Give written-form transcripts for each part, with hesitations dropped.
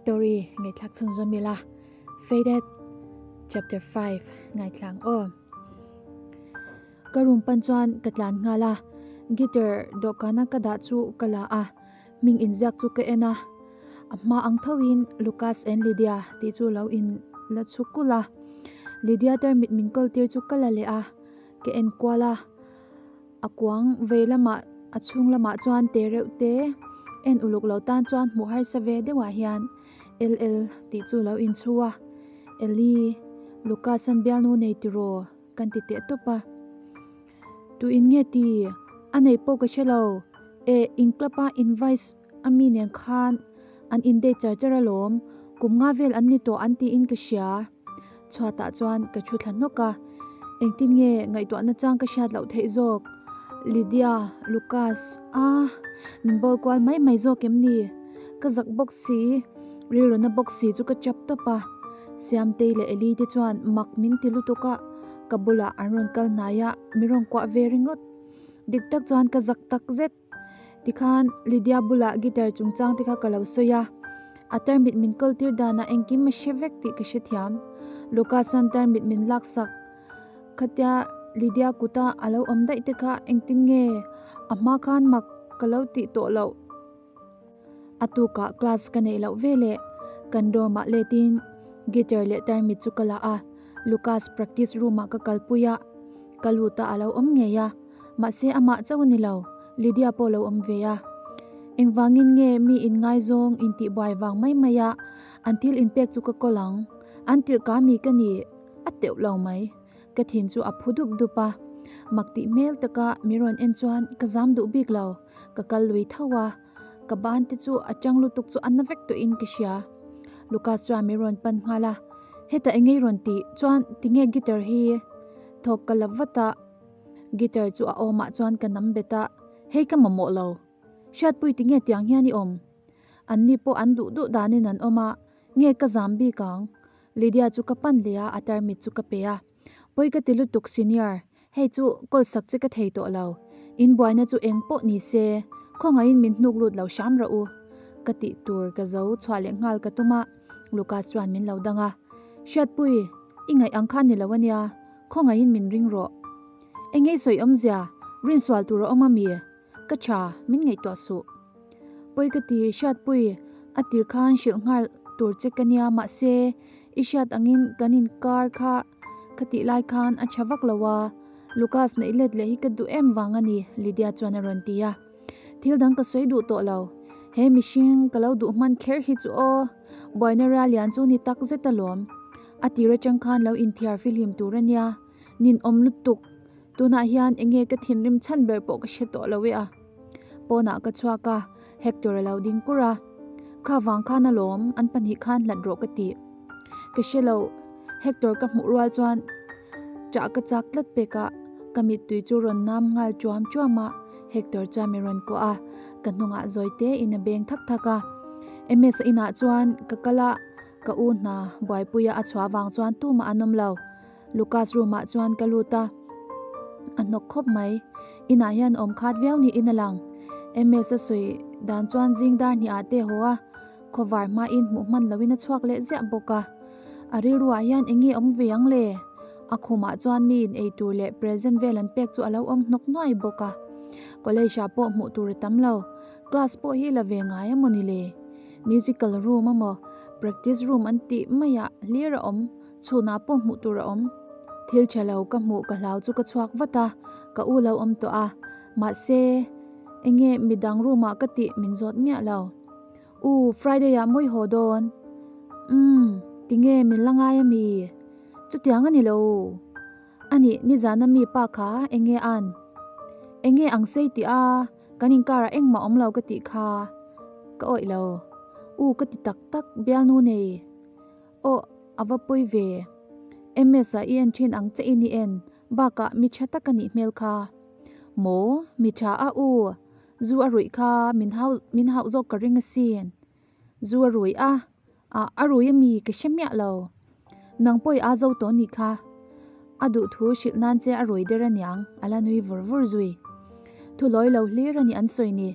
Story ngaihthlak chhunzawm ila Faded Chapter 5 ngaithlang aw. Ka room pan chuan ka tlan nghal a, guitar dawhkana ka dah chu ka la a, hming inziak chu ka en a, a hma ang thoin Lucas and Lydia tih chu lo in la chhuk kulh a, Lydia tarmit min kawl tir chu ka la leh a, ka en kual a. A kuang vei lamah a chhung lamah chuan te reuh te en uluk lo tan chuan hmuh harsa ve deuhah hian LL tih chu lo inchhu a, Eli, Lucas an bialnu nei tiraw kan ti teh tawp a. Tuin nge ti? A nei pawh ka hre lo. E, in club a in vice a mi nen khan an in date char char alawm, kum nga vel an ni tawh an tiin ka hria. Chhuatah chuan ka thu thla hnawk a, engtin nge ngaihtuahna chang ka hriat loh theih zawk? Lydia, Lucas, a min bawl kual mai mai zawk em ni? Ka zak bawk si, rilruna bawk si chu ka chap tawp a, Siamtei leh Eli te chuan mak min ti lutuk a, ka bulah an rawn kal hnai a, min rawn kuah ve ringawt. Dik tak chuan ka zak tak zet. Tikhan Lydia bulah guitar chungchang te kha ka lo sawi a, a tarmit min kawl tir danah engkim a hre vek tih ka hrethiam. Lucas chuan tarmit min laksak. Khatia Lydia kuta a lo awm daih te kha engtin nge a hma khan mak ka lo tih tawh loh. A tukah class ka neih loh veleh kan dorm ah letin guitar leh tarmit chu ka la a, Lucas practice room ah ka kalpui a, ka lut a a lo awm ngei a. Mahse amah chauh a ni lo, Lydia pawh lo awm ve a. Engvangin nge mi inngaizawng intihbuai vang mai mai a an thil inpek chu ka kawl ang? An tirh ka mi ka ni a teuh lo mai. Ka thin chu a phu dup dup a. Mak tih hmel taka mi rawn en chuan ka zam duh bik lo, ka kal lui tho a. Ka ban te chu a tang lutuk chu a na vek tawhin ka hria. Lucas chuan mi rawn pan nghal a, Hetah engei rawn tih chuan tinge guitar hi thawk ka la vat a. Guitar chu a awmah chuan ka nam bet a, Hei ka mamawh lo. Hriatpui tinge tiang hian i awm? Anni pawh an duh duh danin an awm a, nge ka zam bik ang? Lydia chu ka pan leh a, a tarmit chu ka pe a. Pawi ka ti lutuk senior, hei chu kawl sak che ka thei tawh lo. In buaina chu eng pawh ni se, khawngaihin min hnuk lut lo hram rawh u. Ka tih tur ka zo chhuah leh nghal ka tum a, Lucas chuan min lo dang a. Hriatpui, i ngaih ang khan ni lo ania. Khawngaihin min ring rawh. Engei sawi awmzia, rinsual tur a awm ami? Ka tha, min ngaihtuah suh. Pawi ka ti, Hriatpui, a tir khan hrilh nghal tur che ka nia mahse i hriat angin kan inkar kha ka tih lai khan a tha vak lo a, Lucas neih let leh hi ka duh em vang a ni, Lydia chuan a rawn ti a. Thil dang ka sawi duh tawh lo. He mihring ka lo duh hman kher hi chu aw, buaina ral lian chu ni tak zet alawm. A tir atang khan lo inthiar fihlim tur a nia, ninawm lutuk. Tunah hian enge ka thinrim chhan ber pawh ka hre tawh lo e a. Pawnah ka chhuak a, Hector a lo ding kur a. Kha vang khan alawm, an pahnih khan hlat rawh ka ti. Ka hre lo, Hector ka hmuh rual chuan ṭah ka chak tlat pek a, ka mittui chu rawn nam nghal ṭuam ṭuam a, Hector chuan mi rawn kuah a, ka hnungah zawi te in a beng thak thak a. MS a inah chuan ka kal a, ka u hna buaipuia a chhuah vang chuan tumah an awm lo. Lucas room ah chuan ka lut a, a hnawk khawp mai. Inah hian awm khat viau niin a lang. MS a sawi dan chuan zing dar hnih ah te haw a, Khawvar hmain hmuh hman loin a chhuak leh ziah bawk a. A rilruah hian eng nge awm ve ang le? A khumah chuan miin ei tur leh present vel an pek chu a lo awm hnawk nuai bawk a. College ah pawh hmuh tur a tam lo. Class pawh hi la ve ngai a maw ni le? Musical room a maw? Practice room an tih maiah hlir a awm, chhunah pawh hmuh tur a awm. Thil tha lo ka hmuh ka hlau chu ka chhuak vat a, ka u lo awm tawh a. Mahse, eng nge midang room ah ka tih min zawt miah lo. U, Friday ah mawi haw dawn. Umm, tinge min la ngai ami? Chutiang a ni lo. Anih, nizan ami pa kha enge an? Enge ang sei tih a, kan inkarah engmah awm lo ka tih kha. Ka awih lo. U, ka ti tak tak, bialnu nei. Aw, a va pawi ve. MS ah i en thin ang che in i en, bakah mi tha tak a nih hmel kha. Maw, mi tha a u. Zu a ruih kha min hau min hauh zawk ka ring asin. Zu a rui a, ah a rui ami ka hre miah lo. Nang pawh i a zo tawh nih kha. A duh thu hrilh nan che a rui der aniang a la nui vur vur zui. Thu lawi lo hlir a ni an sawi ni.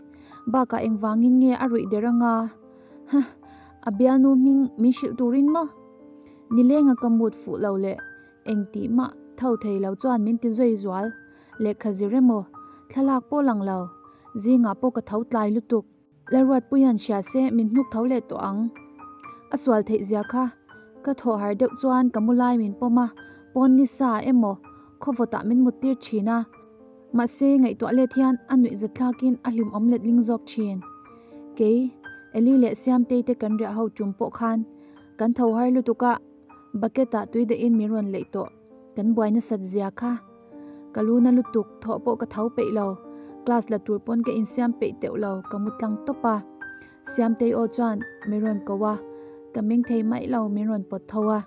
Bakah engvangin nge a ruih der anga? Huh! A bialnu hming min hrilh turin maw? Nilenga ka mut fuh lo leh engtih mah tho thei lo chuan min ti zui zual. Lehkha zir emaw, thlalak pawh lang lo. Zingah pawh ka tho tlai lutuk. Lalruatpuia'n hria se min hnuk tho leh tawh ang. A sual theih zia kha ka thawh har deuh chuan ka mu lai min pawm a, pawn ni sa emaw khawvawtah min mut tir thin a. Mahse ngaihtuah let hian a nuih za thlakin a hlimawm letling zawk thin. Kei, Eli leh Siamtei te kan riah ho tum pawh khan kan tho har lutuk a, bucket ah tui dahin min rawn leih tawh. Kan buai nasat zia kha. Ka lu na lutuk, thawh pawh ka tho peih lo. Class la tur pawn ka insiam peih teuh lo, ka mu tlang tawp a. Siamtei aw chuan min rawn ko a, ka meng thei maih lo min rawn pawt tho a.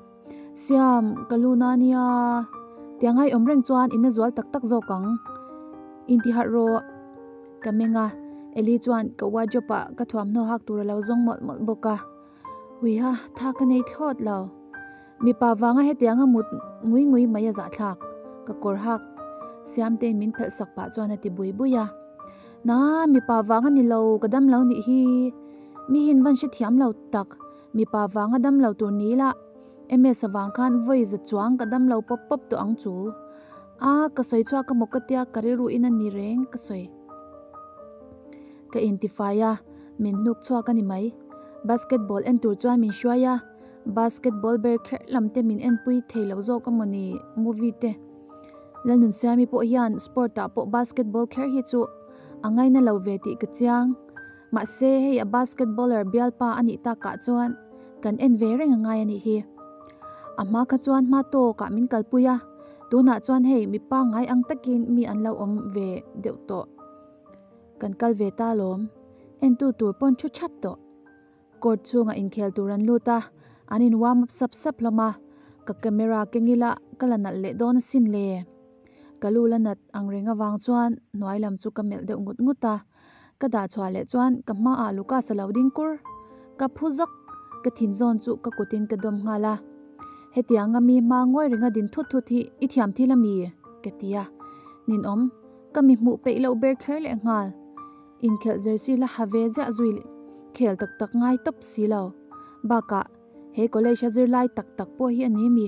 Siam, ka lu na nia. Tiang ai awm reng chuan in na zual tak tak zawk ang. Intiharh rawh. Ka meng a, Eli chuan ka wardrobe ah ka thuamhnaw hak tur a lo zawng mawlh mawlh bawk a. Huiha, tha ka nei thlawt lo. Mipa vanga hetianga mut ngui ngui mai a zahthlak, ka kawr hak Siamtein min phelh sak pah chuan a ti bui bui a. Na, mipa vang a ni lo, ka dam lo nih hi. Mi hin van hrethiam lo tak, mipa vanga dam lo tur ni la, MS avang khan vawi za chuang ka dam lo pawp pawp tawh ang chu. A, ka sawi chhuak a maw ka tia ka rilru in a ni reng ka sawi. Ka intifai a, min hnuk chhuak a ni mai. Basketball en tur chuan min hruai a. Basketball ber kherh lam te min enpui thei lo zawk a mawni movie te. Lalnunsiami pawh hian sport ah pawh basketball kher hi chu a ngaina lo ve tih ka chiang. Mahse hei a basketballer bialpa a nih takah chuan kan en ve reng a ngai a nih hi. A hma kha chuan hma tawkah min kalpui a, tunah chuan hei mi pangngai ang takin mi an lo awm ve deuh tawh. Kan kal ve ta alawm. Entu tur pawn thu thap tawh. Court chhungah inkhel tur an lut a, an in warm up sap sap hlawm a, ka camera keng ila ka la nalh leh dawn asin le. Ka lu la nat ang reng avang chuan hnuai lam chu ka melh deuh ngut ngut a, ka dah chhuah leh chuan ka hmaah Lucas a lo ding kur. Ka phu zawk, ka thin zawn chu ka kutin ka dawm nghal a. Hetianga mi hma ngawi renga din thut thut hi i thiam thil ami? ka ti a, ninawm ka mi hmuh peih loh ber kher leh nghal. Inkhelh jersey la ha ve ziah zui leh khel tak tak ngai tawp si lo. Bakah, he college a zirlai tak tak pawh hi a ni mi?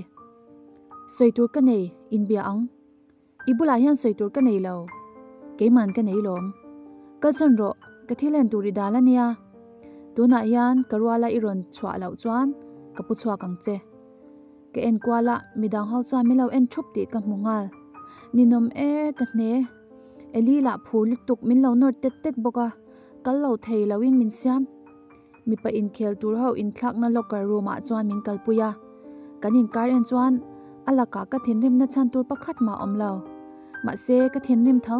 Sawi tur ka nei, inbia ang. I bulah hian sawi tur ka nei lo. Keiman ka nei lawm. Kalsawn rawh, ka thil en tur i dal a nia. Tunah hian ka ruala i rawn chhuah loh chuan ka pu chhuak ang che. Ka en kual a, midang ho chuan min lo en thup tih ka hmu nghal. Ninawm e, ka hne. Eli lah phur lutuk min lo nawr tet tet bawk a, kal lo thei loin min siam. Mipa inkhel tur ho inthlakna locker room ah chuan min kalpui a, kan inkar en chuan a lakah ka thinrimna chhan tur pakhat mah awm lo. Mahse, ka thinrim tho.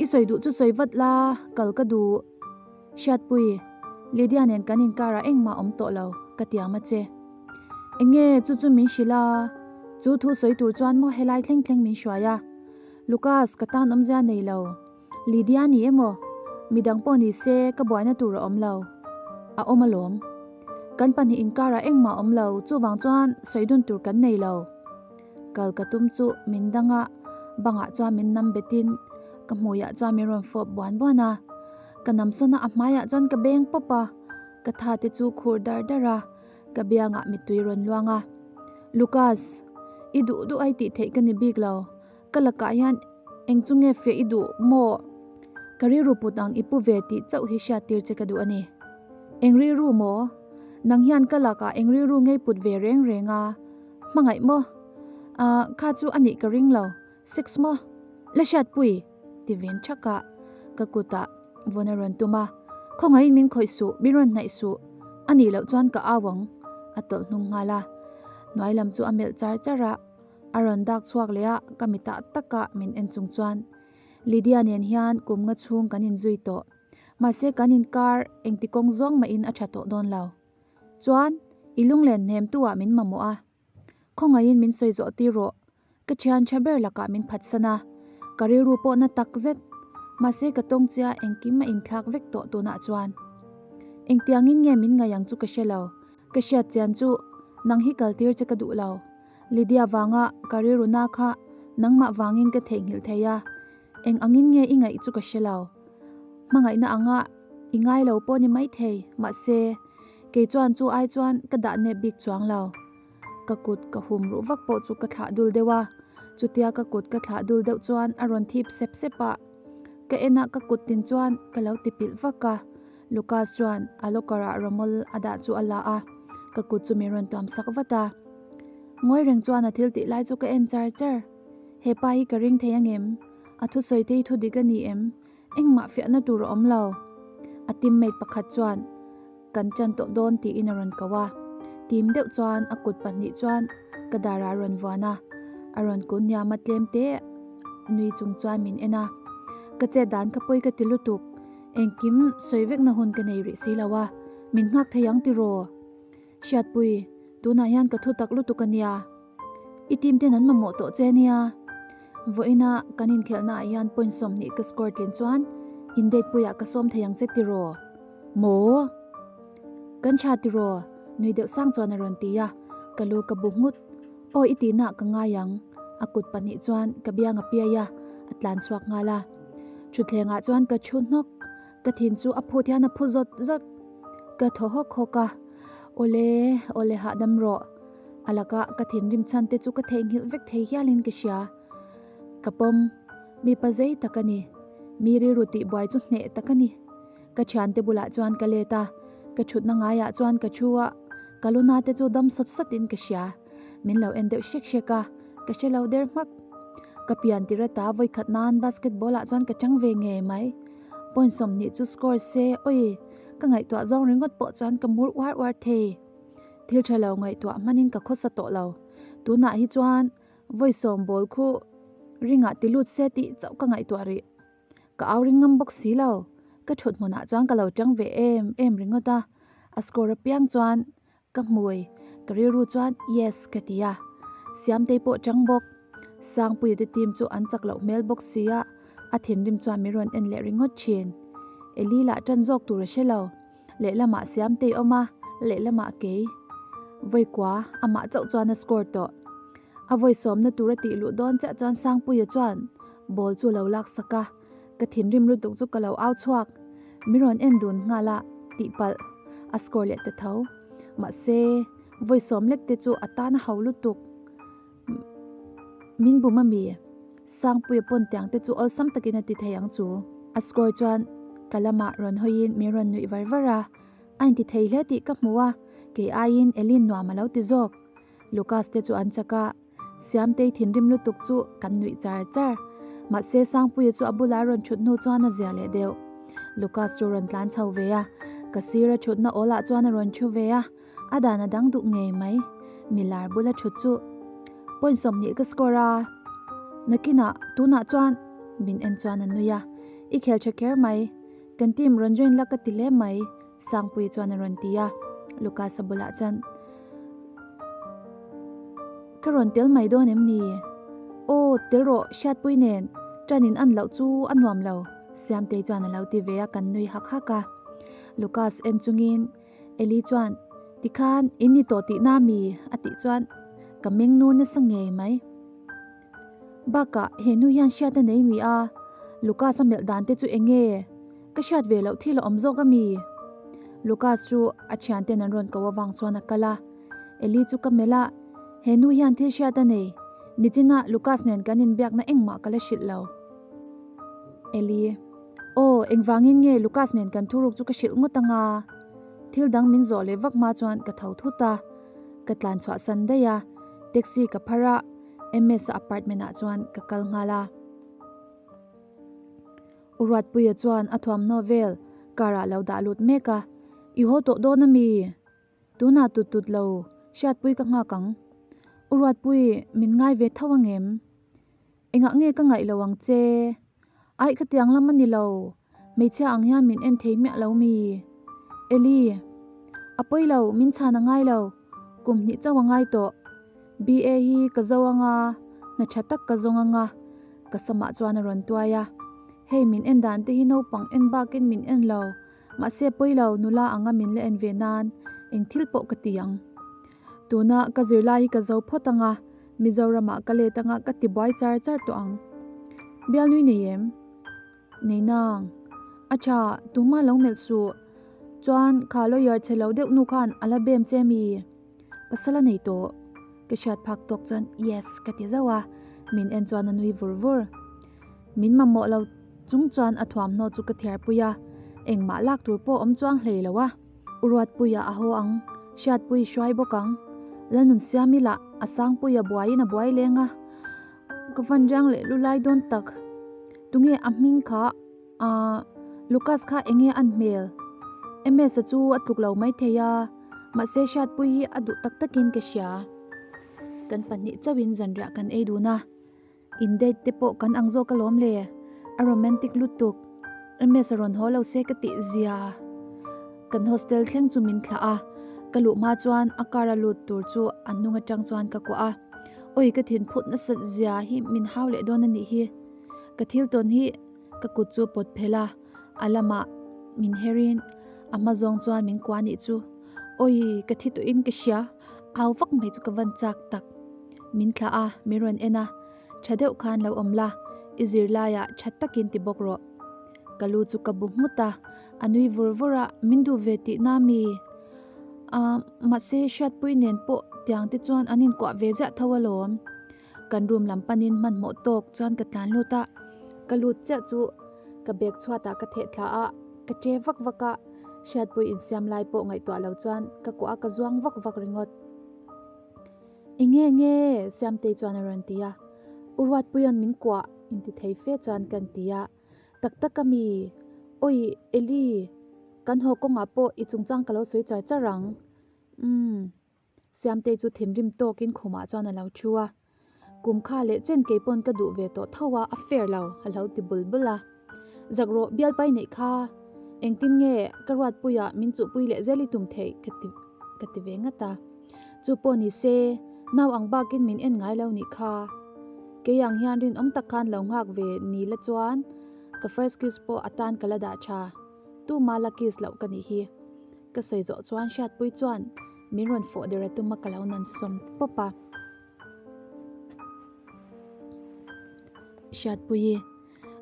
I sawi duh chu sawi vat la, kal ka duh. Hriatpui, Lydia nen kan inkarah engmah awm tawh lo, ka tiam a che. Enge chu chu min hrilh a, chu thu sawi tur chuan maw helai thleng thleng min hruai a. Lucas, ka tan awmzia nei lo. Lydia ni emaw? Midang pawh ni se ka buaina tur a awm lo. A awm alawm. Kan pahnih inkarah engmah awm lo, chuvang chuan sawi dun tur kan nei lo. Kal ka tum chu min dang a, bangah chuan min nam betin ka hmuiah chuan min rawn fawp buan buan a. Ka namsawn a, a hmaiah chuan ka beng pawp a, ka tha te chu khur dar dar a, ka biangah mittui rawn luang a. Lucas, i duh duh ai tih theih ka ni bik lo, ka lakah hian eng chu nge fiah i duh maw? Ka rilru put ang i pu ve tih chauh hi hriat tir che ka duh a ni. Eng rilru maw? Nang hian ka lakah eng rilru ngei put ve reng reng a? Hmangaih maw? Ahh, kha chu a nih ka ring lo. Sex maw? La hriatpui! Ti ven thak a, ka kutah vawn a rawn tum a. Khawngaihin min khawih suh, min rawn hnaih suh. A nih loh chuan ka au ang, a tawlh hnung nghal a. Hnuai lam chu a melh char char a, a rawn dak chhuak leh a, ka mitah taka min en chung chuan Lydia nen hian kum nga chhung kan inzui tawh. Mahse kan inkar engti kawng zawng mahin a tha tawh dawn lo. Chuan, i lunglen hnem tu ah min mamawh a. Khawngaihin min sawi zawh tir rawh. Ka thian tha ber lakah min phatsan a. Ka rilru pawh na tak zet. Mahse ka tawng chia engkim a inthlak vek tawh tunah chuan. Engtiangin nge min ngaih ang chu ka hre lo. Ka hriat chian chu nang hi kal tir che ka duh lo. Lydia vanga ka rilru na kha nangmah vangin ka theihnghilh thei a. Eng angin nge i ngaih chu ka hre lo. Hmangaihna anga i ngai lo pawh ni maithei, mahse. Kei chuan chu ai chuan ka dah nep bik chuang lo. Ka kut ka hum ruh vak pawh chu ka thlah dul deuh a, chutia ka kut ka thlah dul deuh chuan a rawn thip sep sep a. Ka en a ka kut tin chuan ka lo ti pilh vak a. Lucas chuan a locker ah rawmawl a dah chu a la a, ka kut chu min rawn tuam sak vat a. Ngawi reng chuan a thil tih lai chu ka en char char. He pa hi ka ring thei angem? A thusawi te hi thu dik a ni em? Engmah fiahna tur a awm lo. A teammate pakhat chuan kan chan tawh dawn tiin a rawn ko a. Team deuh chuan a kut pahnih chuan ka darah a rawn vuan a, a rawn kun hniam a tlem te nui chung chuan min en a. Ka chet dan kha pawi ka ti lutuk, engkim sawi vekna hun ka nei rih si lo a, min nghak thei ang tiraw? Hriatpui, tunah hian ka thu tak lutuk a nia. I team ten an mamawh tawh che nia. Vawiina kan inkhelhna ah hian point 20 ka score tlin chuan in date puiah ka sawm thei ang che tiraw? Maw? Kan tha tiraw? Nui deuh sang chuan a rawn ti a, ka lu ka bu nghut. Aw i tihna ka ngai ang. A kut pahnih chuan ka biang a piai a, a tlan chhuak nghal a. Thutthlengah chuan ka thu hnawk. Ka thin chu a phut hian a phu zawt zawt. Ka thaw hawk hawk a, Awle, awle hahdam rawh. A laka ka thinrim chhan te chu ka theihnghilh vek thei hialin ka hria. Ka pawm, mipa zei tak a ni. Mi rilru tihbuai chu hneh tak a ni. Ka thiante bulah chuan ka let a, ka thutna ngaiah chuan ka thu a, ka luna te chu dam sawt sawtin ka hria. Min lo en deuh hrek hrek a, ka hre lo der hmak. Ka pian tir ata vawikhat nan basketball ah chuan ka chang ve ngei mai. Point 20 chu score se, oi, ka ngaihtuah zawng ringawt pawh chuan ka mur uar uar thei. Thil tha lo ngaihtuah hmanin ka khawsa tawh lo. Tunah hi chuan vawi sawm ball khu ringah ti lut se tih chauh ka ngaihtuah rih. Ka au ring ngam bawk si lo. Ka thut hmunah chuan ka lo tang ve em em ringawt a. A score apiang chuan ka hmui, ka rilru chuan yes ka ti a. Siamtei pawh tang bawk. Sangpuia te team chu an chak loh hmel bawk si a, a thinrim chuan min rawn en leh ringawt thin. Eli lah tan zawk tur a hre lo. Lehlamah Siamtei awm a, lehlamah kei. Vawikua, amah chauh chuan a score tawh. A vawi sawmna tur a tih luh dawn chiah chuan Sangpuia chuan ball chu a lo lak sak a, ka thinrim lutuk chu ka lo au chhuak. Mi rawn en dun nghal a, tihpalh a score leh ta tho. Mahse, vawi sawm lek te chu a tan a ho lutuk. Min bum a mi? Sangpuia pawn tiang te chu awlsam takin a ti thei ang chu. A score chuan ka lamah rawn hawiin min rawn nuih var var a, a inti thei hle tih ka hmu a, kei aiin Elin nuam a lo ti zawk. Lucas te chu an chak a, Siamtei thinrim lutuk chu kan nuih char char. Mahse Sangpuia chu a bulah rawn thut hnu chuan a zia leh deuh. Lucas chu rawn tlan chho ve a, ka sir a thutna awlah chuan a rawn thu ve a. A dan a dang duh ngei mai. Milar bula thut chu point 20 ka score a. Nakinah tunah chuan min en chuan a nui a. I khel tha kher mai. Kan team rawn join la ka ti hle mai Sangpuii chuan a rawn ti a. Lucas-a bulah chuan ka rawn tel mai dawn em ni? Aw tel rawh Hriatpui nen tan in an loh chu a nuam lo Siamtei chuan a lo ti ve a kan nui hak hak a. Lucas en chungin Eli chuan, Tikhan in ni tawh tihna mi? a tih chuan ka meng nur nasa ngei mai. Bakah he nu hian hriat a nei mi a, Lucas a melh dan te chu eng nge? Ka hriat ve loh thil a awm zawk a mi? Lucas chu a thianten an rawn ko avang chuan a kal a. Eli chu ka melh a, he nu hian thil hriat a nei. Nichina Lucas nen kan inbiakna engmah ka la hrilh lo. Eli. Aw, engvangin nge Lucas nen kan thuruk chu ka hrilh ngawt anga? Thil dang min zawh leh vak hma chuan ka tho thut a, ka tlan chhuah san daih a, taxi ka phar a, MS-a apartment ah chuan ka kal nghal a. U Ruatpuia chuan a thuamhnaw vel car ah lo dah lut mek a, I haw tawh dawn ami? Tunah tut tut lo, hriatpui ka nghak ang. U Ruatpui, min ngai ve tho angem? Engah nge ka ngaih lo ang che? Aih khatiang lam a ni lo, hmeichhia ang hian min en thei miah lo mi? Eli, A pawi lo, min chhan a ngai lo, kum hnih chauh a ngai tawh. BA hi ka zo anga, hna tha tak ka zawng anga, ka samah chuan a rawn tuai a. Hei min en dan te hi naupang en bakin min en lo, mahse pawi lo nula anga min la en ve nan eng thil pawh ka ti ang. Tuna ka zirlai hi ka zo phawt anga, Mizoramah ka let anga ka ti buai char char tawh ang. Bialnui nei em? Nei nang. A tha, tumah lo melh suh. Chuan kha lawyer chhe lo deuh nu khan a la bem che mi? Pasal a nei tawh. Ka hriat phak tawk chuan yes ka ti zauh a, min en chuan a nui vur vur. Min mamawh lo chung chuan a thuamhnaw chu ka thiarpui a, engmah lak tur pawh awm chuang hlei lo a. U Ruatpuia a haw ang, Hriatpui hruai bawk ang. Lalnunsiami lah a Sangpuia buaiin a buai leng a, ka van riang leh lu lai dawn tak. Tunge a hming kha aah Lucas kha enge an hmel? Ms-a chu a tluk lo maithei a, mahse Hriatpui hi a duh tak takin ka hria. Kan pahnih chauhin zanriah kan ei dun a. In date te pawh kan ang zawk alawm le, a romantic lutuk. MS a rawn haw lo se ka tih zia. Kan hostel thleng chu min thlah a, ka luh hma chuan a car a lut tur chu a hnung atang chuan ka kuah a. Oi ka thin phut nasat zia hi min hau leh dawn a nih hi. Ka thil tawn hi ka kut chu pawt phel a, a lamah min her in a hma zawng chuan min kuah nih chu. Oi ka thi tawhin ka hria, au vak mai chu ka van chak tak. Min thlah a, min rawn en a, Tha deuh khan lo awm la, i zirlaiah tha takin ti bawk rawh. Ka lu chu ka bu nghut a, a nui vur vur a, min duh ve tihna mi? Ahh, mahse Hriatpui nen pawh tiang te chuan an inkuah ve ziah tho alawm. Kan room lam panin hmanhmawh tawk chuan ka tlan lut a, ka lut chiah chu ka bag chhuatah ka theh thla a, ka che vak vak a, Hriatpui insiam lai pawh ngaihtuah lo chuan ka kuah a ka zuang vak vak ringawt. Enge nge? Siamtei chuan a rawn ti a. U Ruatpuia'n min kuah inti thei fe chuan kan ti a. Tak tak a mi? Awi Eli, kan haw kawngah pawh i chungchang ka lo sawi char char ang. Umm. Siamtei chu thinrim tawkin khumah chuan a lo thu a. Kum kha leh chen kei pawn ka duh ve tawh tho a, a fair lo, a lo ti bul bul a. Zak rawh bialpai neih kha engtin nge ka Ruatpuia min chuhpui leh zel i tum theih ka ti ka ti ve ngat a. Chu pawh ni se, nau ang bakin min en ngai lo nih kha. Kei ang hian rinawm tak khan lo nghak ve ni la chuan ka first kiss pawh a tan ka la dah tha. Tuma la kiss loh ka nih hi. Ka sawi zawh chuan Hriatpui chuan min rawn fawh der a tum a ka lo nan sawm pawp a. Hriatpuii.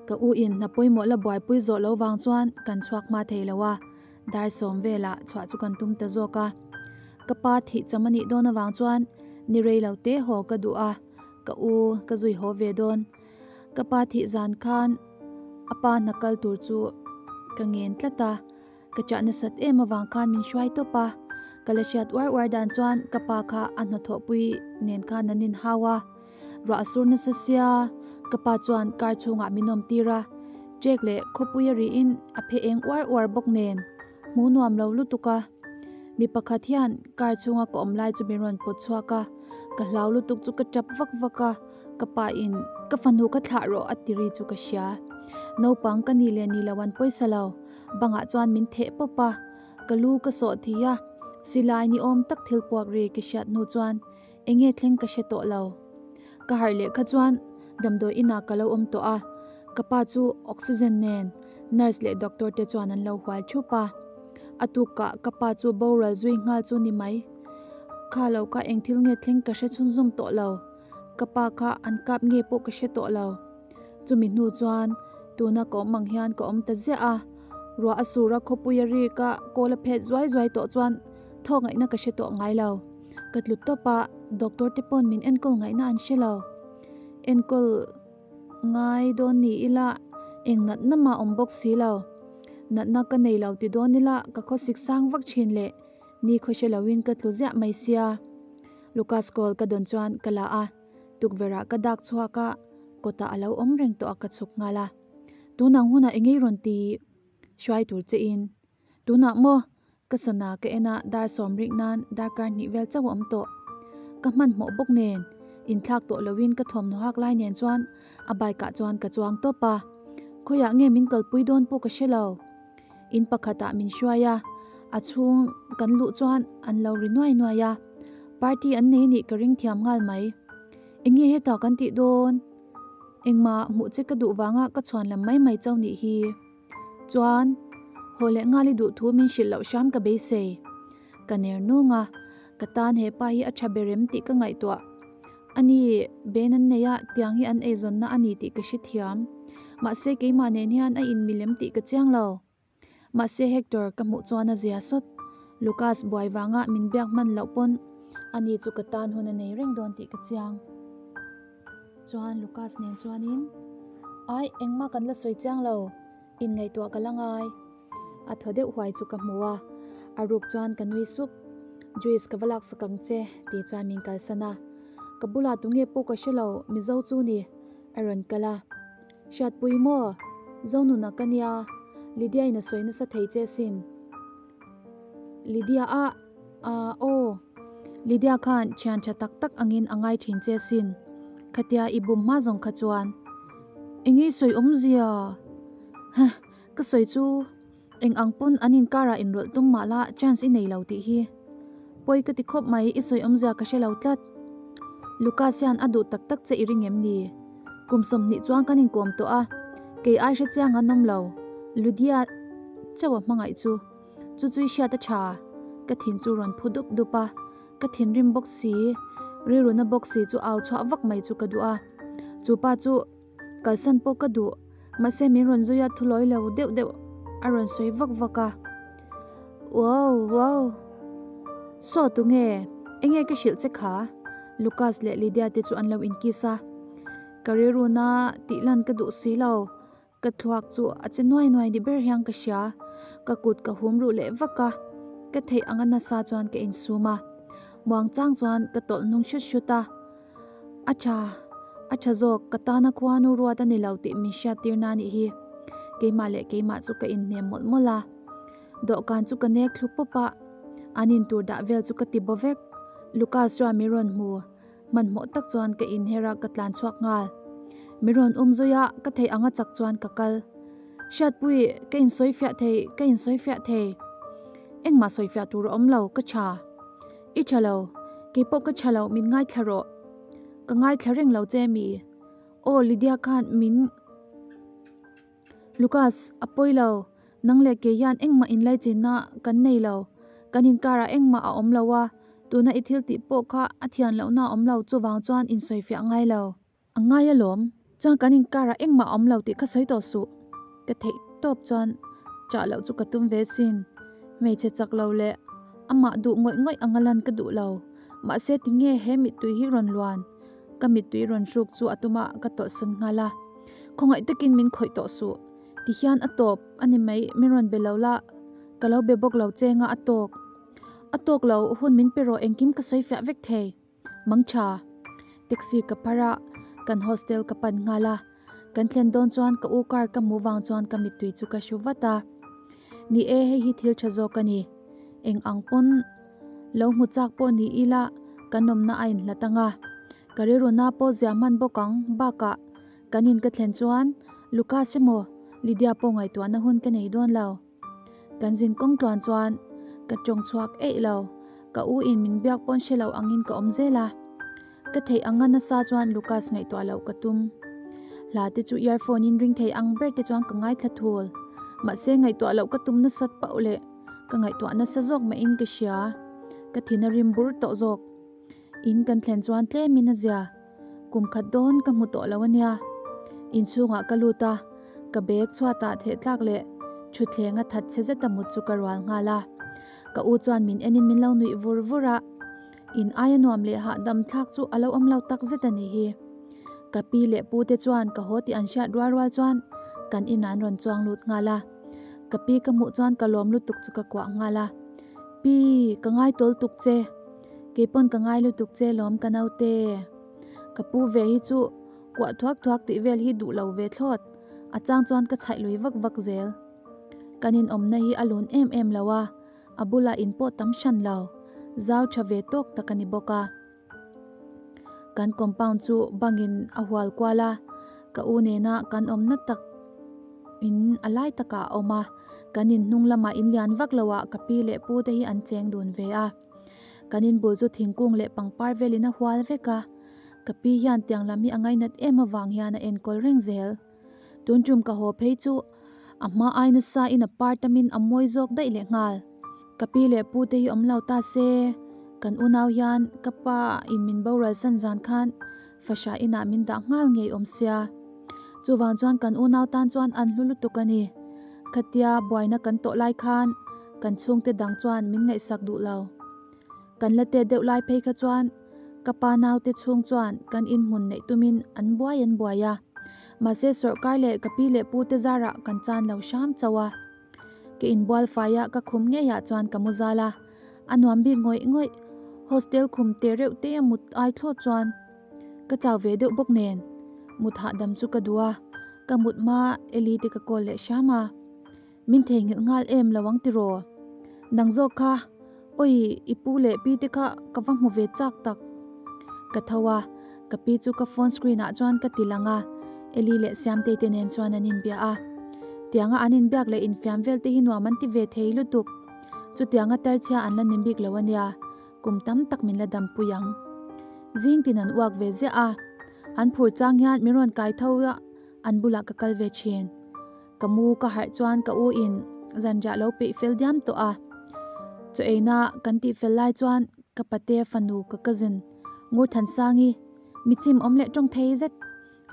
Ka u in hna pawimawh la buaipui zawh lo vang chuan kan chhuak hma thei lo a, dar sawm velah chhuah chu kan tum ta zawk a. Ka pa thih cham a nih dawn avang chuan ni rei lo te haw ka duh a, ka u ka zui haw ve dawn. Ka pa thih zan khan a pa hna kal tur chu ka ngen tlat a. Ka chah nasat em avang khan min hruai tawp a, ka la hriat uar uar dan chuan ka pa kha a hnathawhpui nen khan an inhau a. Ruah a sur nasa sia, ka pa chuan car chhungah min awm tir a, Jake leh khawpui a rihin a phe eng uar uar bawk nen hmuh nuam lo lutuk a. Mi pakhat hian car chhunga ka awm lai chu min rawn pawt chhuak a, ka hlau lutuk chu ka tap vak vak a, ka pa in ka fanu ka thlah rawh a ti ri chu ka hria. Naupang ka nih leh nih lo an pawisa lo. Bangah chuan min theh pawp a, ka lu ka sawh thei a, silai ni awm tak thil puak ri ka hriat hnu chuan enge thleng ka hre tawh lo. Ka harh leh kha chuan damdawi inah ka lo awm tawh a, ka pa chu oxygen nen nurse leh doctor te chuan an lo hual thup a. A tukah ka pa chu boral zui nghal chu ni mai. Kha lo kha eng thil nge thleng ka hre chhunzawm tawh lo, ka pa kha an kap nge pawh ka hre tawh lo. Chumi hnu chuan tuna ka awm ang hian ka awm ta ziah a, ruah a sur a khawpui a rik a, kawl a phet zuai zuai tawh chuan thawk ngaihna ka hre tawh ngai lo. Ka tlu tawp a, doctor te pawn min enkawl ngaihna an hre lo. Enkawl ngai dawn ni ila eng natna mah awm bawk si lo. Natna ka nei lo ti dawn ila ka khawsik sang vak thin leh ni khaw hre loin ka tlu ziah mai sia. Lucas call ka dawn chuan ka la a. Tukverh ah ka dak chhuak a, kawtah a lo awm reng tawh a ka chhuk nghal a. Tunang hunah eng ei rawn ti hruai tur che in? Tunah maw? Ka sana ka en a, dar sawm rik nan darkar hnih vel chauh a awm tawh. Ka hmanhmawh bawk nen, inthlak tawh loin ka thawmhnaw hak lai nen chuan a bike ah chuan ka chuang tawp a. Khawiah nge min kalpui dawn pawh ka hre lo. In pakhatah min hruai a, a chhung kan luh chuan an lo ri nuai nuai a. Party an nei nih ka ring thiam nghal mai. Enge hetah kan tih dawn? Engmah hmuh che ka duh vanga ka chhuan lam mai mai chauh nih hi. Chuan, haw leh nghal i duh thu min hrilh loh hram ka beisei. Ka ner nung a, ka tan he pa hi a tha ber em tih ka ngaihtuah. Ani, ben an nei a, tiang hi an eizawnna a ni tih ka hrethiam. Mahse keimah nen hian a inmilem tih ka chiang lo. Mahse Hector ka hmuh chuan a zia sawt. Lucas buai vanga min biak hman loh pawn ani chu ka tan hun a nei reng dawn tih ka chiang. Chuan Lucas nen chuanin Ai engmah kan la sawi chiang lo, inngaihtuah ka la ngai. A thaw deuh huai chu ka hmu a, a ruk chuan ka nui sup. Juice ka va laksak ang che tih chuan min kalsan a. Ka bulah tunge pawh ka hre lo, Mizo chu ni a rawn kal a. Hriatpui maw? Zonuna ka nia, Lydia in a sawi nasa thei che sin. Lydia a, a, aw. Lydia khan thian tha tak tak angin a ngai thin che sin. Khatia i bum hma zawng kha chuan. Enge i sawi awmzia? Huh, ka sawi chu eng ang pawn an inkarah inrawlh tum mah la chance i nei lo tih hi. Pawi ka ti khawp mai, i sawi awmzia ka hre lo tlat. Lucas hian a duh tak tak che i ring em ni? Kum 20 chuan kan inkawm tawh a, kei ai hre chiang an awm lo. Lydia chauh a hmangaih chu, chu chu i hriat a tha. Ka thin chu rawn phu dup dup a, ka thinrim bawk si, rilruna bawk si chu au chhuah vak mai chu ka duh a. Chu pa chu kalsan pawh ka duh, mahse min rawn zui a thulawi lo deuh deuh a rawn sawi vak vak a. Wow, wow. Saw tunge? Enge ka hrilh che kha? Lucas leh Lydia te chu an lo inkiss a. Ka rilruna tih lan ka duh si lo. Ka thluak chu a che nuai nuai ni ber hian ka hria. Ka kut ka hum ruh leh vak a. Ka theih anga nasa chuan ka insum a. Muang chang chuan ka tawlh hnung hrut hrut a. A tha, a tha zawk, ka tana khuanu ruat a ni lo tih min hriat tir na nih hi. Keimah leh keimah chu ka inhnem mawlh mawlh a. Dawhkan chu ka nek thlu pawp a, an in tur dah vel chu ka ti baw vek. Lucas chuan min rawn hmu, hmanhmawh tak chuan ka inher a ka tlan chhuak nghal. Min rawn um zui a, ka theih anga chak chuan ka kal. Hriatpui, ka insawi fiah thei, ka insawi fiah thei. Engmah sawi fiah tur a awm lo, ka tha. I tha lo, keipawh ka tha lo, min ngaithla rawh. Ka ngaithla reng lo che mi? Aw Lydia khan min. Lucas, a pawi lo, nang leh kei hian engmah inlaichinna kan nei lo, kan inkarah engmah a awm lo a, tuna i thil tih pawh kha a thian lohna a awm lo, chuvang chuan insawifiah ngai lo. A ngai alawm, chuan kan inkarah engmah a awm lo tih kha sawi tawh suh. Ka theih tawp chuan chah loh chu ka tum ve sin. Hmeichhe chak lo leh amah duh ngawih ngawih anga lan ka duh lo. Mahse tinge he mittui hi rawn luan? Ka mittui rawn hruk chu a tuma ka tawlhsawn nghal a. Khawngaih takin min khawih tawh suh. Tihian a tawp a ni mai, min rawn be lo la, ka lo be bawk lo che nga a tawk. A tawk lo, hun min pe rawh engkim ka sawi fiah vek thei. Mangtha. Taxi ka phar a, kan hostel ka pan nghal a. Kan thlen dawn chuan ka u car ka hmuh vang chuan ka mittui chu ka hru vat a. Ni e, hei hi thil tha zawk a ni. Eng ang pawn lo hmu chak pawh ni ila kan awmna a inhlat ang a. Ka rilruna pawh ziah hman bawk ang bakah kan in ka thlen chuan Lucas emaw Lydia pawh ngaihtuahna hun ka nei dawn lo. Kan zin kawng tluan chuan ka tawng chhuak eih lo. Ka u in min biak pawn hre lo angin ka awm zel a. Ka theih anga nasa chuan Lucas ngaihtuah loh ka tum. Hla te chu earphone in ring thei ang ber te chuan ka ngaithla thul. Mahse ngaihtuah loh ka tum nasat pauh leh ka ngaihtuah nasa zawk mah in ka hria. Ka thin a rim bur tawh zawk. In kan thlen chuan tlem in a zia. Kum khat dawn ka hmu tawh lo a nia. Inchhungah ka lut a, ka bag chhuatah theh tlak leh thutthleng a that chhe zeta mut chu ka rual nghal a. Ka u chuan min enin min lo nuih vur vur a. In aia nuam leh hahdam thlak chu a lo awm lo tak zet a nih hi. Ka pi leh pu te chuan ka haw tih an hriat rual rual chuan kan inah an rawn chuang lut nghal a. Ka pi ka hmuh chuan ka lawm lutuk chu ka kuah nghal a. Pi, ka ngai tawl tuk che. Keipawn ka ngai lutuk che lawm ka naute. Ka pu ve hi chu kuah thuak thuak tih vel hi duh lo ve thlawt. A chang chuan ka chhaih lui vak vak zel. Kan inawmna hi a lun em em lo a. A bulah in pawh tam hran lo, zau tha ve tawk tak a ni bawk a. Kan compound chu bangin a hual kual a, ka u nena kan awmna tak in a lai takah a awm a, kan in hnung lamah in lian vak lo ah ka pi leh pu te hi an cheng dun ve a. Kan in bul chu thingkung leh pangpar velin a hual vek a, ka pi hian tiang lam hi a ngainat em avang hian a enkawl reng zel. Tun tum ka haw phei chu a hma ai nasa in a par tamin a mawi zawk daih leh nghal. Ka pi leh pu te hi awm lo ta se, kan unau hian ka pa in min boral san zan khan fahrah inah min dah nghal ngei awm sia. Chuvang chuan kan unau tan chuan an hlu lutuk a ni. Khatia buaina kan tawh lai khan kan chhungte dang chuan min ngaihsak duh lo. Kan la tet deuh lai phei kha chuan ka pa naute chhung chuan kan inhmun neih tumin an buai an buai a. Mahse sawrkar leh ka pi leh pu te zarah kan chan lo hram chauh a. Ka inbual fai a ka khum ngeiah chuan ka mu zal a. A nuam bik ngawih ngawih. Hostel khum te reuh te a mut ai thlawt chuan ka chau ve deuh bawk nen mut hahdam chu ka duh a. Ka mut hma Eli te ka call leh hram a. Min theihnghilh nghal em lo ang tiraw? Nang zawk kha, awi i pu leh pi te kha ka va hmu ve chak tak. Ka tho a, ka pi chu ka phone screen ah chuan ka ti lang a, Eli leh Siamtei te nen chuan an inbia a. Tianga an inbiak leh infiam vel te hi nuam an ti ve thei lutuk. Chutianga tarchhia an la ni bik lo ania, kum tam tak min la dampui ang. Zing tin an uak ve ziah a, an phur chang hian min rawn kai tho a, an bulah ka kal ve thin. Ka mu ka harh chuan ka u in zanriah lo peih fel diam tawh a. Chaw eina kan tih fel lai chuan ka pate fanu ka cousin Ngurthansangi mi chim awm leh tawng thei zet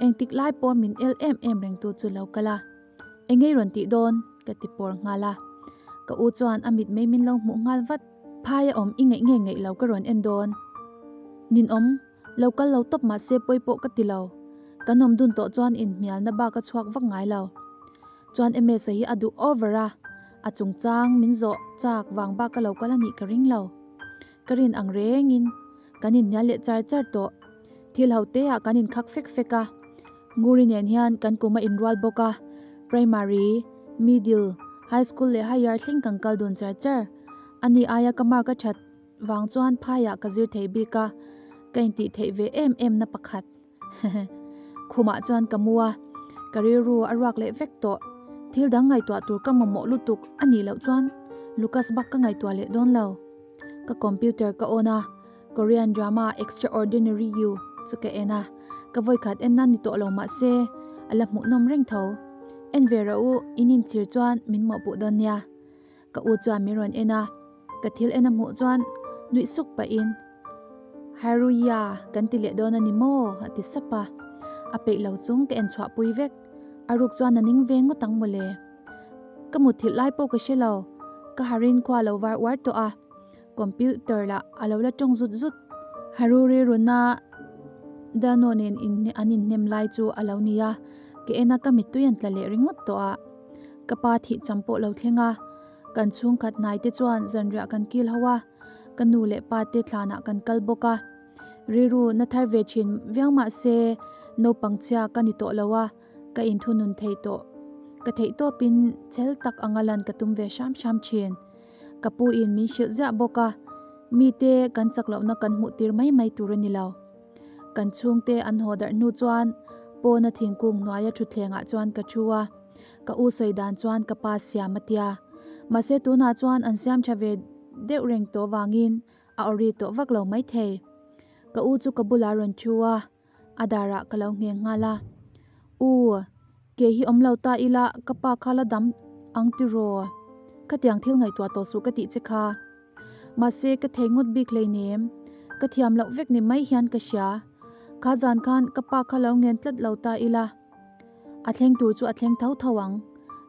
engtik lai pawh min el em em reng tu chu lo kal a. Engei rawn tih dawn ka ti pawr nghal a. Ka u chuan a mit mei min lo hmuh nghal vat. Phai a awm i ngeih nge ngeih lo ka rawn en dawn. Ninawm. Lo kal lo tawp mahse pawi pawh ka ti lo. Kan awm dun tawh chuan inhmialna bak a chhuak vak ngai lo. Chuan Emesa hi a duh over a, a chungchang min zawh chak vang bak a lo kal a nih ka ring lo. Ka rin ang rengin kan inhnial leh char char tawh. Thil ho te ah kan inkhak fek fek a. Nguri nen hian kan kum a inrual bawk a, primary, middle, high school leh higher thleng kan kal dun char char. Ani aia ka mark a that. Vang chuan phaiah ka zir thei bik a, ka intih theih ve em em na pakhat. Khumah chuan ka mu a, ka rilru a ruak leh vek tawh. Thil dang ngaihtuah tur ka mamawh lutuk a nih loh chuan Lucas bak ka ngaihtuah leh dawn lo. Ka computer ka on a, Korean drama Extraordinary You chu ka en a, ka vawikhat en nan ni tawh lo mah se a la hmuhnawm reng tho. En ve rawh u, in inchhir chuan min mawhpuh dawn nia. Ka u chuan min rawn en a, ka thil en a hmuh chuan nuih suk pahin Haruya kan ti leh dawn a ni maw? a ti sap a, a peih lo chung ka en chhuah pui vek, a ruk chuan a ning ve ngawt ang mawle. Ka mutthilh lai pawh ka hre lo, ka harin khua lo var uar tawh a, computer lah a lo la tawng zut zut. Haruri runa Dano nen an inhnem lai chu a lo ni a, ka en a ka mittui an tla leh ringawt tawh a. Ka pa thih cham pawh lo thleng a, kan chhungkhat hnai te chuan zanriah kan kil ho a, ka nu leh pa te thlanah kan kal bawk a. Rilru na thar ve thin viau mah se naupang chhia ka ni tawh lo a, ka inthunun thei tawh. Ka theih tawpin chhel tak anga lan ka tum ve hram hram thin. Ka pu in min hrilh ziah bawk a, mite kan chak lohna kan hmuh tir mai mai tur a ni lo. Kan chhungte an haw darh hnu chuan pawna thingkung hnuaia thutthlengah chuan ka thu a. Ka u sawi dan chuan ka pa siam a tia. Mahse tunah chuan an siam tha ve deuh reng tawh vangin a awri tawh vak lo maithei. Ka u chu ka bulah rawn thu a, a darah ka lo ngheng nghal a. U, ke hi awm lo ta ila ka pa kha la dam ang tiraw? Khatiang thil ngaihtuah tawh suh ka tih che kha. Mahse ka thei ngawt bik hleinem, ka thiam loh vek ni mai hian ka hria. Kha zan khan ka pa kha lo ngen tlat lo ta ila. A thleng tur chu a thleng tho tho ang.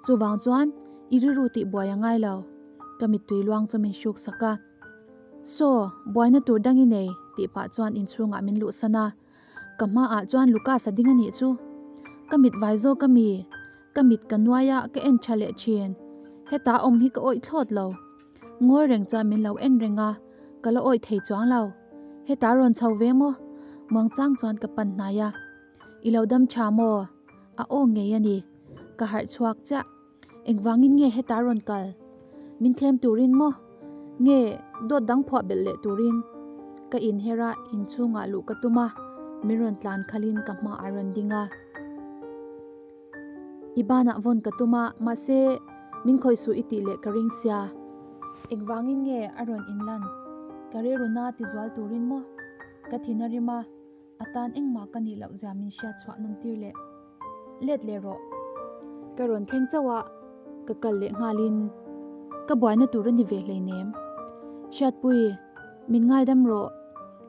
Chuvang chuan i rilru tih buai a ngai lo. Ka mittui luang chu min hruk sak a. Saw, buaina tur dang i nei, tih pah chuan inchhungah min luhsan a. Ka hmaah chuan Lucas a ding a nih chu. Ka mit vai zawk a mi. Ka mit ka nuai a, ka en tha leh thin. Heta awm hi ka awih thlawt lo. Ngawi reng chuan min lo en reng a, ka la awih thei chuang lo. Heta rawn chho ve maw? Muangchang chuan ka pan hnai a. I lo dam tha maw? A aw ngei a ni. Ka harh chhuak chiah. Engvangin nge heta rawn kal? Min thlem turin maw? Nge dawt dang phuah belh leh turin? Ka inher a, inchhungah luh ka tum a, min rawn tlan khalin ka hma a rawn ding a. I banah vawn ka tum a, mahse min khawih suh i tih leh ka ring sia. Engvangin nge a rawn inlan? Ka rilru na tizual turin maw? Ka thin a rim a. A tan engmah ka nih loh zia min hriat chhuah nawm tir leh let leh rawh. Ka rawn thleng chauh a, ka kal leh nghalin ka buaina tur a ni ve hleinem. Hriatpui, min ngaidam rawh.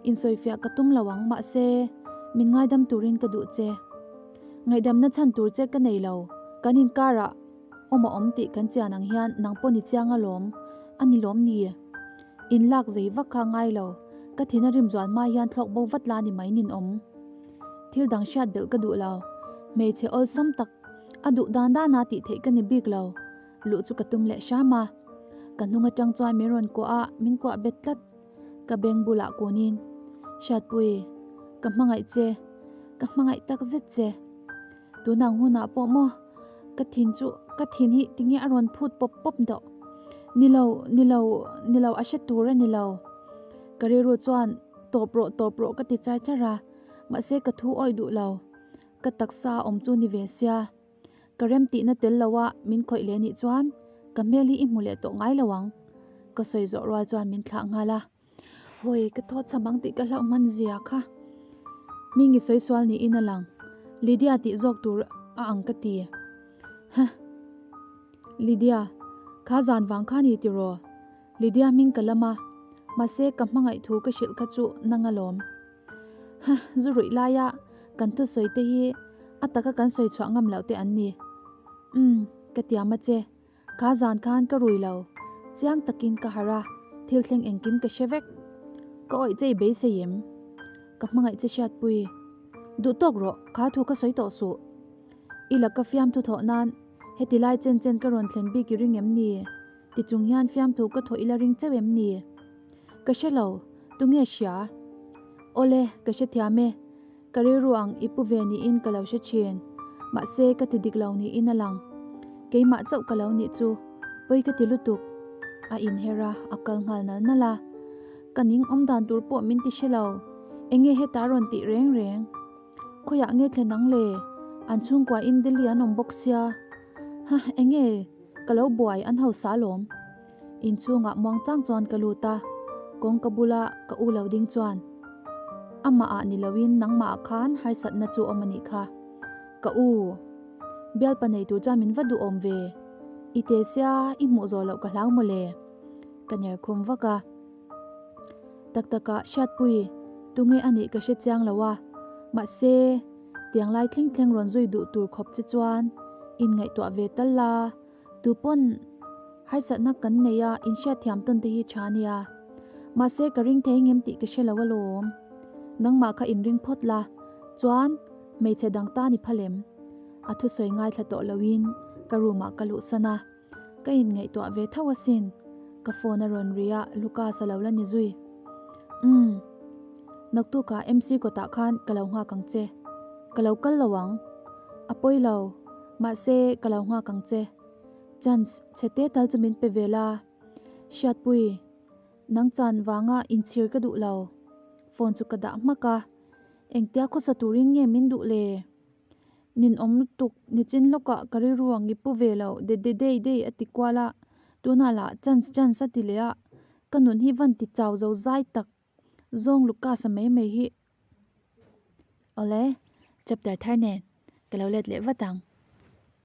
Insawifiah ka tum lo ang mahse min ngaidam turin ka duh che. Ngaihdamna chhan tur che ka nei lo, kan inkarah. awm a awm tih kan chian ang hian nang pawh ni chiang alawm, a ni lawm ni? In lak zei vak kha ngai lo, ka thin a rim zual hma hian thlawk bo vat la ni mai nin awm. Thil dang hriat belh ka duh lo, hmeichhe awlsam tak a duh dan dana tih theih ka ni bik lo, luh chu ka tum leh hram a. Ka hnung atang chuan min rawn kuah a, min kuah bet tlat. Ka beng bulah kunin, Hriatpui, ka hmangaih che, ka hmangaih tak zet che. Tunang hunah pawh maw ka thin chu ka thin hi tinge a rawn phut pawp pawp deuh. Ni lo, ni lo, ni lo a hre tur a ni lo. Ka rilru chuan tawp rawh tawp rawh ka ti char char a, mahse ka thu awih duh lo. Ka taksa a awm chu ni ve sia. Ka remtihna tel lo a min khawih leh nih chuan ka hmel hi i hmu leh tawh ngai lo ang. Ka sawi zawh rual chuan min thlah nghal a. Hawi, ka thaw cham ang tih ka hlauh hman zia kha. Hming i sawi sual niin a lang. Lydia tih zawk tur a ang ka ti. Huh. Lydia, kha zan vang kha ni tiraw? Lydia hming ka lam a, mahse ka hmangaih thu ka hrilh kha chu nang alawm. Huh, zu ruih laia kan thusawi te hi a taka kan sawi chhuah ngam loh te an ni. Umm, ka tiam a che. Kha zan khan ka rui lo, chiang takin ka harh a, thil thleng engkim ka hre vek. Ka awih che i beisei em? Ka hmangaih che hriatpui. Duh tawk rawh, kha thu ka sawi tawh suh. I laka fiamthu thawh nan heti lai chen chen ka rawn thlen bik i ring em ni? Ti chung hian fiamthu ka thawh i la ring chauh em ni? Ka hre lo, tunge hria? Awle, ka hrethiam e. Ka rilru ang i pu ve niin ka lo hre thin. Mahse, ka ti dik lo niin a lang. Keimah chauh ka lo nih chu pawi ka ti lutuk. A inher a, a kal nghal nal nal a. Ka ning awm dan tur pawh min ti hre lo. Enge heta rawn tih reng reng? Khawiah nge thlen ang le? An chhungkua in Delhi an awm bawk sia. Ha, enge ka lo buai an hausa alawm. Inchhungah muang chang chuan ka lut a, kawngka bula ka u lo ding chuan amah ah ni loin nangmah ah khan harsatna chu awm a nih kha. Ka u, bialpa nei tur chuan min va duhawm ve. I te sia i hmuh zawh loh ka hlau mawle. Ka ner khum vak a. Tak takah Hriatpui, tunge a nih ka hre chiang lo a, mahse tiang lai thleng thleng rawn zui duh tur khawp che chuan inngaihtuah ve tal la. Tu pawn harsatna kan nei a, inhriatthiam tawn te hi tha nia. Mahse ka ring thei ngem tih ka hre lo alawm. Nangmah kha inring phawt la, chuan hmeichhe dang tan i phalem. A thusawi ngaithla tawh loin ka room ah ka luhsan a, ka inngaihtuah ve tho asin. Ka phone a rawn ri a, Lucas a lo la ni zui. Umm. Naktukah MC kawtah khan ka lo nghak ang che. Ka lo kal lo ang. A pawi lo. Mahse, ka lo nghak ang che. Chance chhe te tal chu min pe ve la. Hriatpui, nang chan vanga inchhir ka duh lo. Phone chu ka dah hmak a. Engtia khawsa turin nge min duh le? Ninawm lutuk, nichin lawkah ka rilru ang i pu ve lo, de de dei dei a ti kual a. Tunah lah chance chance a ti leh a. Ka nun hi van ti chau zo zai tak. Zawng Lucas-a mai mai hi. Awle, chapter thar nen ka lo let leh vat ang.